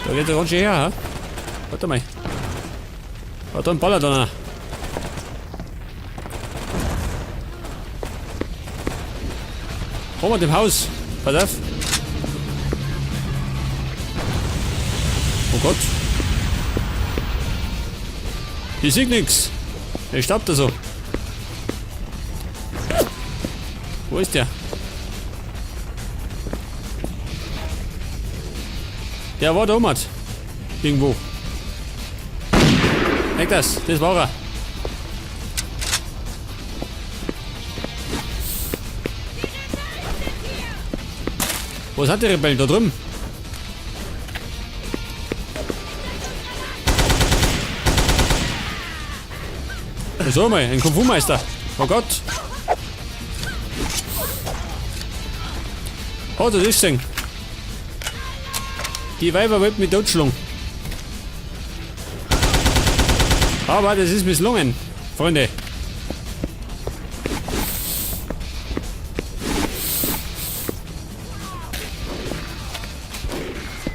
Da geht er ganz schön her, ha? Warte mal. Warte, ein Baller da. Komm mal dem Haus. Pass auf. Oh Gott. Ich sehe nix. Er staubt da so. Wo ist der? Der war da oben. Irgendwo. Weg das, das war er. Wo sind die Rebellen? Da drüben. So mal, ein Kung-Fu-Meister. Oh Gott. Oh, das ist denn. Die Weiber wollten mich totschlagen. Aber das ist misslungen, Freunde.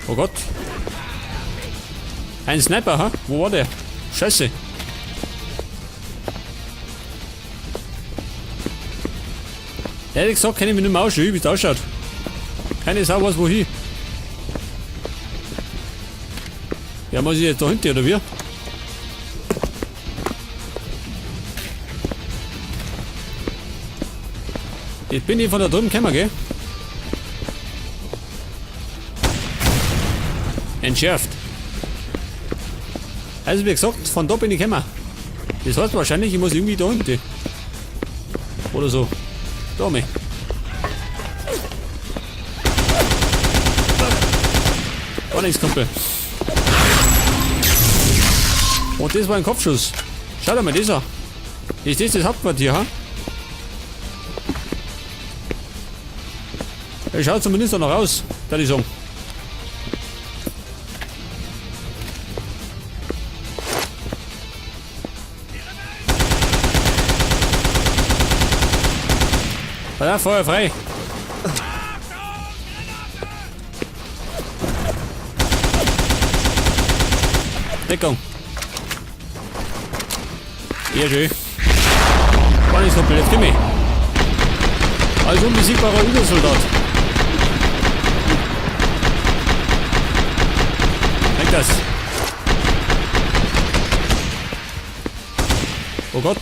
Oh Gott. Ein Sniper, ha? Wo war der? Scheiße. Ehrlich gesagt kenne ich mich nicht mehr aus, wie es ausschaut. Keine Sau weiß wohin. Ja, muss ich jetzt da hinten, oder wie? Jetzt bin ich von da drüben gekommen, gell? Entschärft. Also wie gesagt, von da bin ich gekommen. Das heißt wahrscheinlich, ich muss irgendwie da hinten. Oder so. Da mal. Gar nichts, Kumpel. Und das war ein Kopfschuss. Schau dir mal das an. Ist das das Hauptquartier, ha? Er schaut zumindest noch aus, da ich sagen. Ja, Feuer frei. Deckung. Sehr schön. War nicht so blöd, jetzt komm ich. Als unbesiegbarer Übersoldat. Weg das. Oh Gott.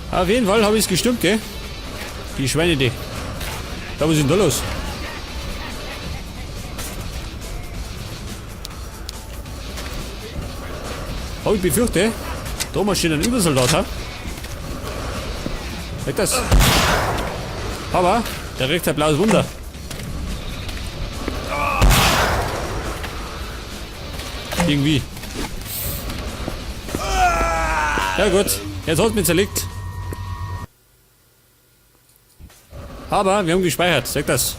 Auf jeden Fall habe ich es gestimmt, gell? Die Schweine, die. Da, was ist denn da los? Hab ich befürchte, da marschiert ein Übersoldat, ha? Weg das. Aber, der kriegt ein blaues Wunder. Irgendwie. Ja gut, jetzt hat's mich zerlegt. Aber wir haben gespeichert, sag das.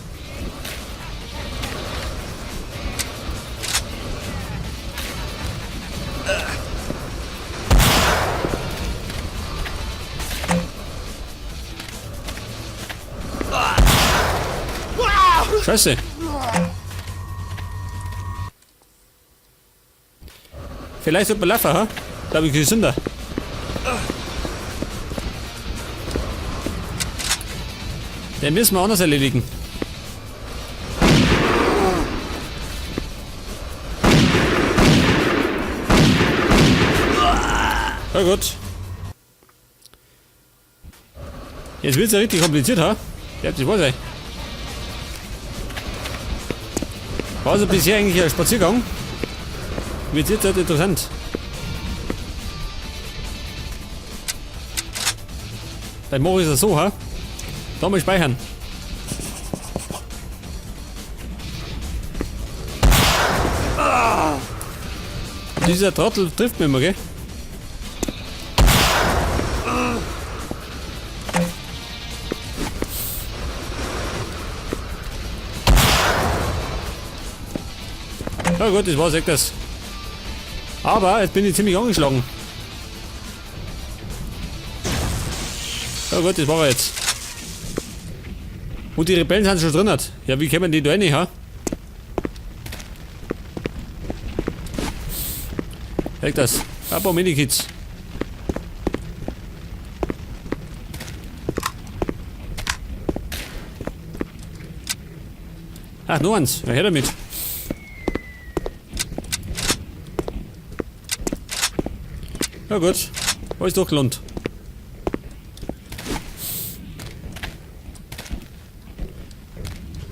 Scheiße. Vielleicht sollte man laufen, ha? Glaube ich, gesünder. Den müssen wir anders erledigen. Na gut. Jetzt wird's ja richtig kompliziert, ha? Ja, das war's, ey. War also bisher eigentlich ein Spaziergang. Wird jetzt halt interessant. Dann mache ich es so, ha? Da mal speichern. Dieser Trottel trifft mich immer, gell? Na gut, das war's echt das. Aber jetzt bin ich ziemlich angeschlagen. Na gut, das war er jetzt. Und die Rebellen sind schon drin. Ja, wie kommen die da rein, ha? Weg das. Ein paar Minikits. Ach, nur eins. Ja, her damit. Ja gut. Alles durchgelohnt.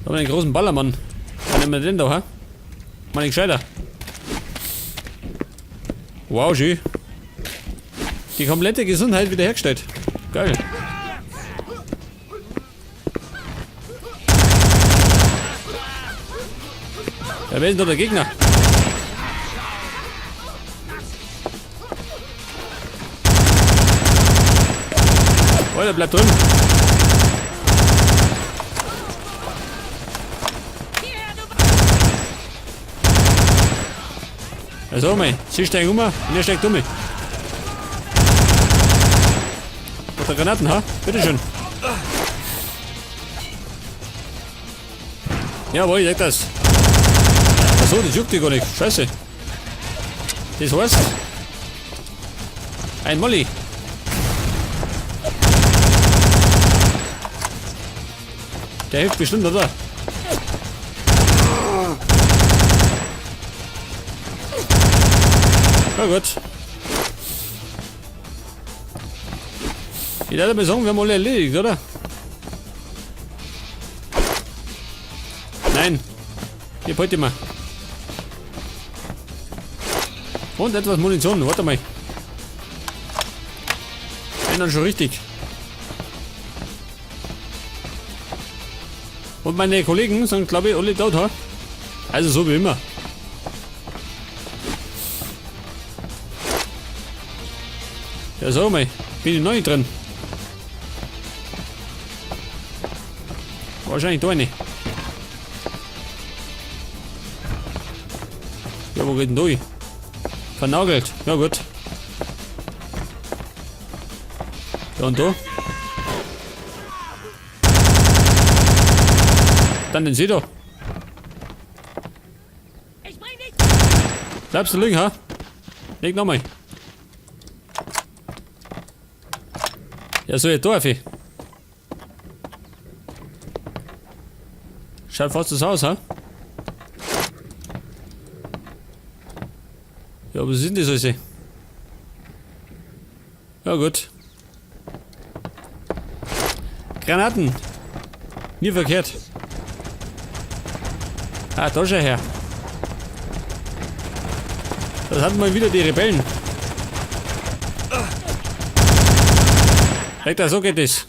Da haben wir einen großen Ballermann. Was nehmen wir denn da, hä? Mal nicht gescheiter. Wow, schön. Die komplette Gesundheit wiederhergestellt. Geil. Ja, wer ist denn da der Gegner? Oh, der bleibt drin. Also mal, sie steigen um und er steigt um. Hat er Granaten, ha? Bitteschön. Jawohl, ich sag das. Achso, das juckt dich gar nicht. Scheiße. Das heißt, ein Molly. Der hilft bestimmt, oder? Na gut. Ich werde mal sagen, wir haben alle erledigt, oder? Nein. Hier, beute mal. Und etwas Munition, warte mal. Wenn dann schon richtig. Und meine Kollegen sind, glaube ich, alle tot, ha? Also so wie immer. Ja, sag mal, bin ich noch nicht drin. Wahrscheinlich da nicht. Ja, wo geht denn durch? Vernagelt. Ja gut. Ja, und da? Dann den See da. Ich bring dich. Bleibst du liegen, ha? Leg nochmal. Ja, so jetzt da, Effi. Schaut fast das aus, ha? Ja, was sind das alles? Ja, gut. Granaten. Nie verkehrt. Ah, da schau her. Das hatten mal wieder die Rebellen. Weg da, so geht es.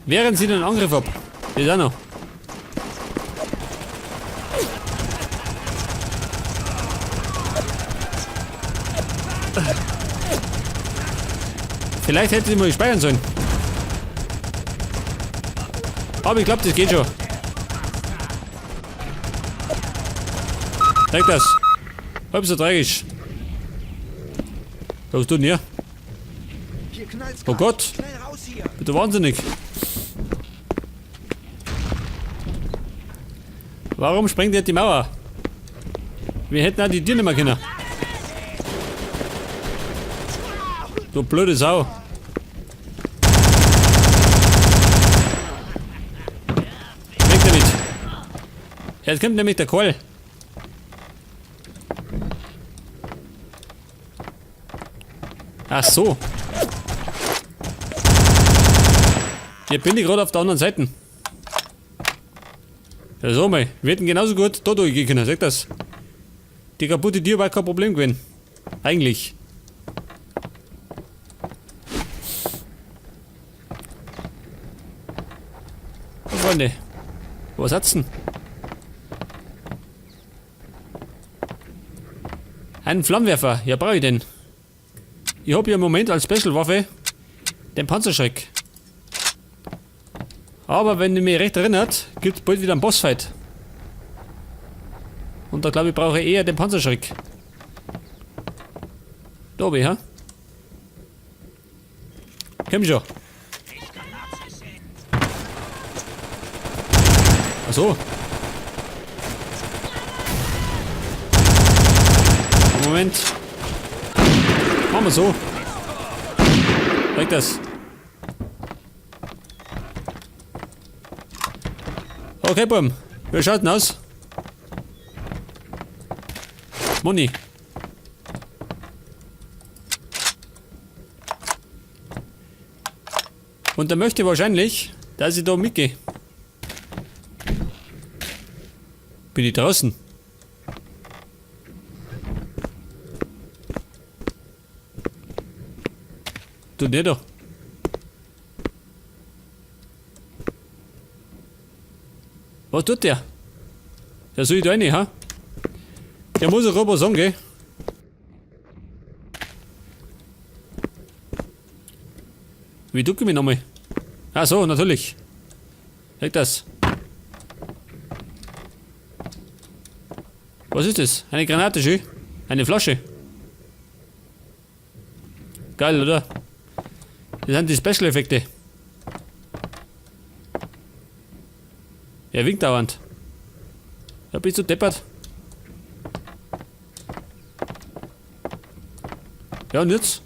Wehren Sie den Angriff ab. Das auch noch. Vielleicht hätte ich mal speichern sollen. Aber ich glaub, das geht schon. Zeig das. Halb so tragisch. Was tut denn hier? Hier knallt's Oh grad. Gott. Schnell raus hier. Bitte wahnsinnig. Warum sprengt der die Mauer? Wir hätten auch die Tür nicht mehr können. Du blöde Sau. Weg damit. Jetzt kommt nämlich der Kohl. Ach so. Hier bin ich gerade auf der anderen Seite. Ja, so mal. Wir hätten genauso gut da durchgehen können, sag das. Die kaputte Tür war kein Problem gewesen. Eigentlich. Oh, Freunde. Was hat's denn? Einen Flammenwerfer. Ja, brauche ich den. Ich hab ja im Moment als Special-Waffe den Panzerschreck. Aber wenn ich mich recht erinnert, gibt's bald wieder einen Bossfight. Und da glaube ich, brauche ich eher den Panzerschreck. Da oben, ha? Komm schon. Ach so. Moment. Machen wir so. Weg das. Okay, Buam. Wir schalten aus. Moni. Und er möchte wahrscheinlich, dass ich da mitgehe. Bin ich draußen? Du der doch. Was tut der? Der soll ich da rein, ha? Der muss auch was sagen, gell? Wie ducke ich mich nochmal? Ach so, natürlich. Weg das. Was ist das? Eine Granate, schön. Eine Flasche. Geil, oder? Das sind die Special-Effekte. Er winkt dauernd. Da bist du deppert. Ja, und jetzt?